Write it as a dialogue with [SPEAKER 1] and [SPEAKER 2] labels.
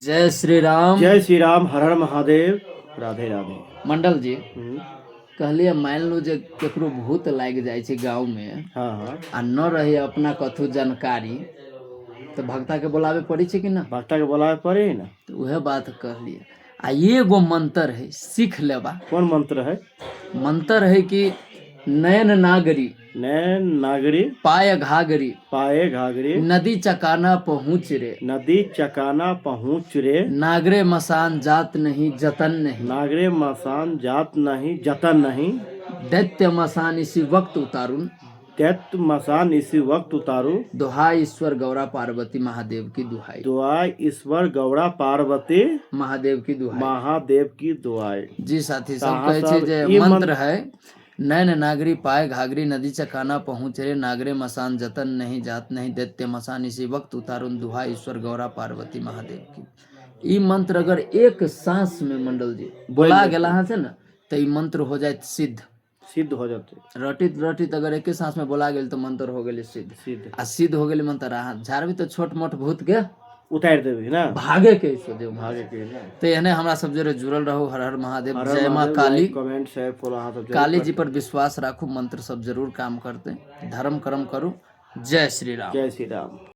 [SPEAKER 1] जय श्री राम।
[SPEAKER 2] जय श्री राम, हर हर महादेव, राधे राधे।
[SPEAKER 1] मंडल जी, कहलिए मान लो जे केकरो भूत लागि जाइ छै गाँव में
[SPEAKER 2] हाँ हाँ
[SPEAKER 1] आ न रहे अपना कथू जानकारी, तऽ भक्ता के बोलावे पड़ै छै कि ना?
[SPEAKER 2] भक्ता के बोलावे पड़े ना।
[SPEAKER 1] तऽ उहे बात कहलिए। आ एगो मंत्र है, सीख लेबा।
[SPEAKER 2] कोन मंत्र है?
[SPEAKER 1] मंत्र है कि नयन नागरी,
[SPEAKER 2] नयन नागरी,
[SPEAKER 1] पाय घाघरी,
[SPEAKER 2] पाए घाघरी,
[SPEAKER 1] नदी चकाना पहुँच रे,
[SPEAKER 2] नदी चकाना पहुँच रे,
[SPEAKER 1] नागरे मसान जात नहीं जतन नहीं,
[SPEAKER 2] नागरे मसान जात नहीं जतन नहीं,
[SPEAKER 1] दैत्य मसान इसी वक्त उतारून,
[SPEAKER 2] दैत्य मसान इसी वक्त उतारू,
[SPEAKER 1] दुहाई ईश्वर गौरा पार्वती महादेव की दुहाई,
[SPEAKER 2] दुआई ईश्वर गौरा पार्वती
[SPEAKER 1] महादेव की दुहाई,
[SPEAKER 2] महादेव की दुआई।
[SPEAKER 1] जी साथी सब,
[SPEAKER 2] अहाँ
[SPEAKER 1] कहै छै
[SPEAKER 2] सब
[SPEAKER 1] जे
[SPEAKER 2] ई
[SPEAKER 1] मंत्र है नैन नागरी पाए घाघरी नदी चकाना पहुँच रे, नागरे मसान जतन नहीं जात नहीं, दैत्य मसान इसी वक्त उतारुन, दुहा ईश्वर गौरा पार्वती महादेव की। ई मंत्र अगर एक सांस में मंडल जी बोला गेला अहाँ से ने, तऽ ई मंत्र हो जायत सिद्ध।
[SPEAKER 2] सिद्ध हो जाते।
[SPEAKER 1] रटित रटित अगर एके सांस में बोला गेल तऽ मंत्र हो गेलै सिद्ध।
[SPEAKER 2] सिद्ध।
[SPEAKER 1] आ सिद्ध हो गेलै मंत्र, अहाँ झाड़बी तऽ छोट मोट भूत के
[SPEAKER 2] उतारि देबै ना,
[SPEAKER 1] भागे के सोझे।
[SPEAKER 2] भागे के ना।
[SPEAKER 1] तऽ एहने हमरा सब जरे जुड़ल रहू। हर हर महादेव,
[SPEAKER 2] हर हर
[SPEAKER 1] जय माँ
[SPEAKER 2] महादेव,
[SPEAKER 1] काली।
[SPEAKER 2] लाइक कमेंट शेयर फॉलो अहाँ सब जरूर
[SPEAKER 1] काली जी पर विश्वास राखू, मंत्र सब जरूर काम करते। धर्म कर्म करू। जय श्री राम।
[SPEAKER 2] जय श्री राम।